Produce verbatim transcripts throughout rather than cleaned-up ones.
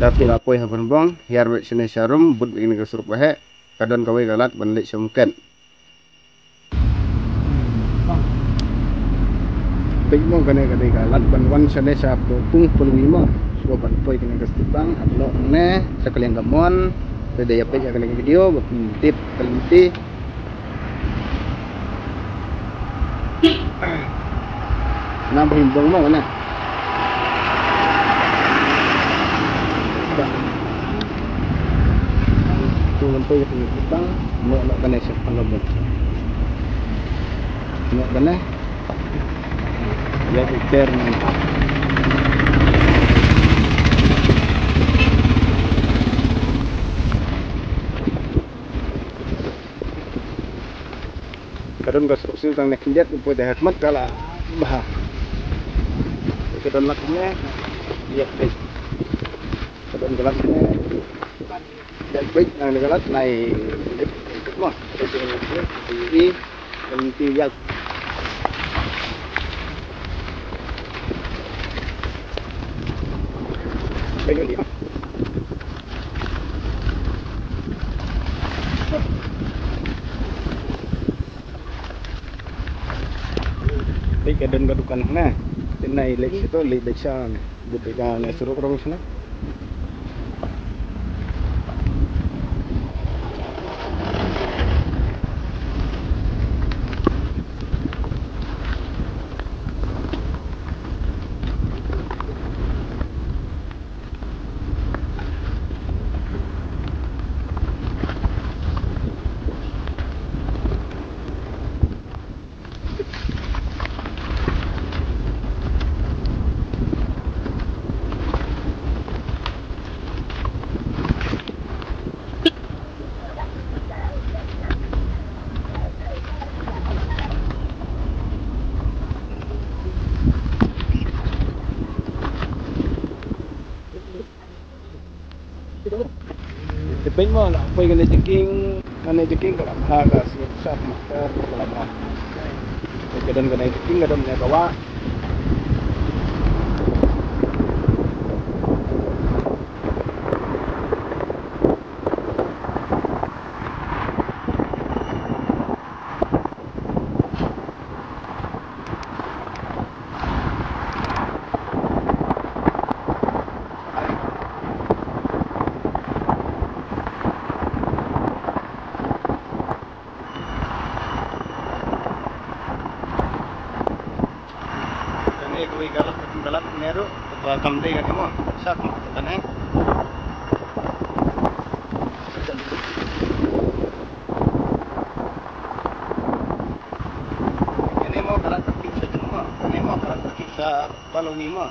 Sha phi la poi ha Pynbong, hiar beit shane sharum, bud beit kane ka surok ba heh, ka don kawei ka lad ban leit sha Umket. Peit mo, kane ka dei ka lad ban wan shane sha Pung Pulwi mo. Shuwa ban poi kane ka step tang, hap noh ne sha ka liang ka mon. Te dei ïa peit ïa kane ka video ba phin tip ka lynti. Na Pynbong mo kane. Ba. Tu ngan poi ïa kane ka step tang, noh noh kane sha ka liang ka mon. Noh kane. Ïa ka ter ni. Ka don ka surok siew tang ne khyndiat, poi te ha khmat ka la bha. Ka don lad ne. Ïa, eh. Ka don ka lad ne. Ïa, peit nang ka lad nai. Mo. Ïa, ïa. Peit ka don ka dukan na. Te nai leit sha to, leit, leit sha. Bud beit ka ne surok rong sha na. Te peit mo, la poi kane jiking, kane jiking ka la bha, ka sngewsih ma ka la bha. Te ka don kane jiking, ka don ne ka wah. Kane kawei ka lad, ka lad ne ruh ba kam dei kane mo. Sha khmat kane. Kane mo ka lad ka phi sha jong mo. Kane mo ka lad ka phi sha Palawi mo.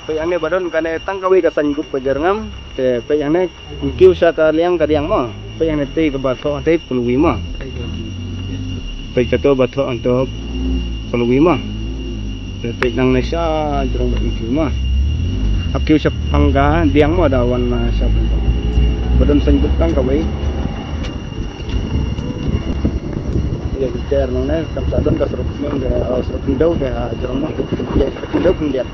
Peit hangne ba don kane tang kawei ka sign board ka jyrngam. Te peit hangne kiew sha ka liang ka diang mo. Peit hangne te kaba thoh te Pulwi mo. Peit kato ba thoh hangne Pulwi mo. Te peit nangne sha jrong ba kiew mo. Hap kiew shaphang ka diang mo da wan na sha. Ba don sign board tang kawei. Ïa ki ter nangne, kam sa don ka surok, surok khyndew te ha jrong mo. Ïa surok khyndew khyndiat.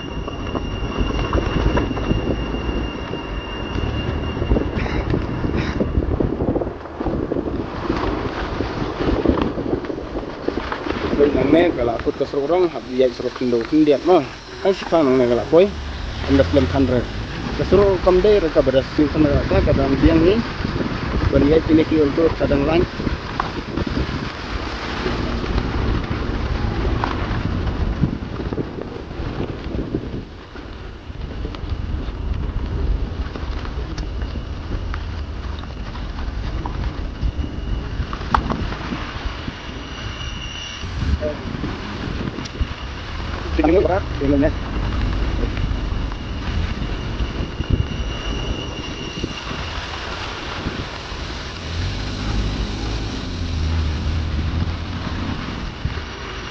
Nangne ka la kut ka surok rong, hap ïa surok khyndew khyndiat mo. Kan shi phang nangne ka la poi. Ynda slem khan re. Ka surok kam dei re kaba da siew khan re ka dang biang ni. Ban ïa kine ki ultu ka dang lain.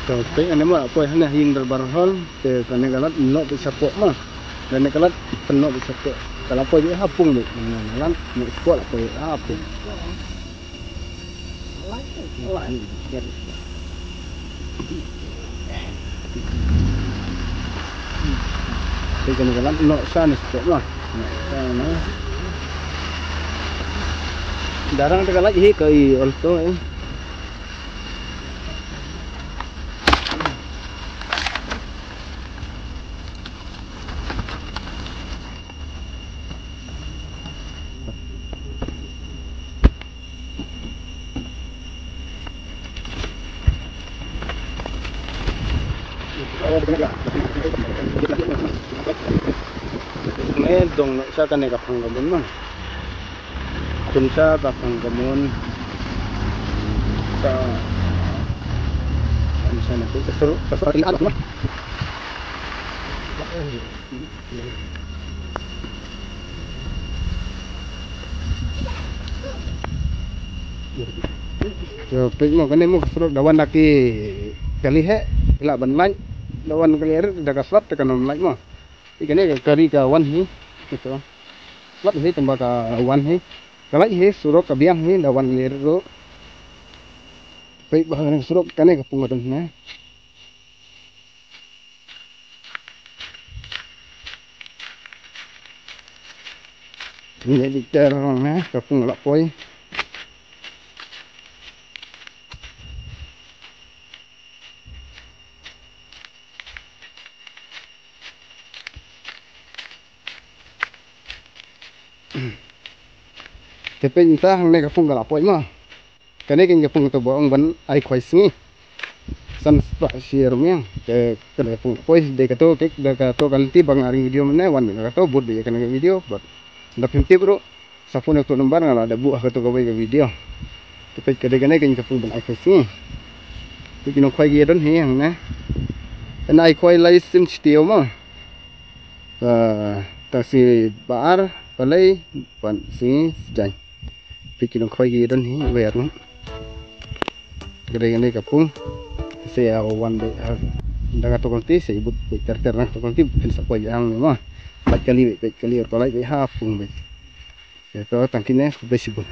To, peit hangne mo, poi hangne ha ïing dorbar hall. Te kane ka lad noh beit shapoh mo. Kane ka lad pynnoh beit shapoh. Ka la poi beit ha pung beit. Kane ka lad noh shapoh la poi beit ha pung. Te kane ka lad noh sha ne shapoh mo. Darang te ka light hi ka i alto eh. Nge dong sa kane ka phang ka bun ma. Kum sa ka phang ka bun. Sa. Kum sa na ku ka seru ka seru ina ma. Te peit mo kane mo ka surok da wan da ki kali he, ki lah ban lait, da wan kali rit da ka slap te kan ym lait mo. Te kane ka kali ka wan hi, te slap hi tang ba ka wan hi, ka lait hi surok ka biang hi da wan kali rit ruh. Peit ba kane ka surok kane ka pung ka don ne. Ni dikter rong na ka pung la poi. Te peit mynta hangne ka pung ka la poi ma. Kane keiñ ka pung to ba ong ban ai khwai sngi. San spah shi rumiang. Te kane ka pung poi de kato kek de kato kan ti ba nga ring video mane wan kato bud de kane ka video but da phim tip ruh. Sa phone to number nga la da buh ha kato kawei ka video. Te peit ka de kane keiñ ka pung ban ai khwai sngi. Te ki nongkhwai ki don hi hangne. Ban ai khwai lai sim shtio ma. Ta ta si ba ar ba lei ban si jaiñ. Peit ki nongkhwai ki don hi ba ar ngan. Ka dei kane ka pung. Sa ïa wan de da ka to kong ti sa i bud peit ter ter na to kong ti phin sa poi ang ma. Peit kali peit kali or ko lai peit ha pung peit. Ïa to tang kine ku peit si bun.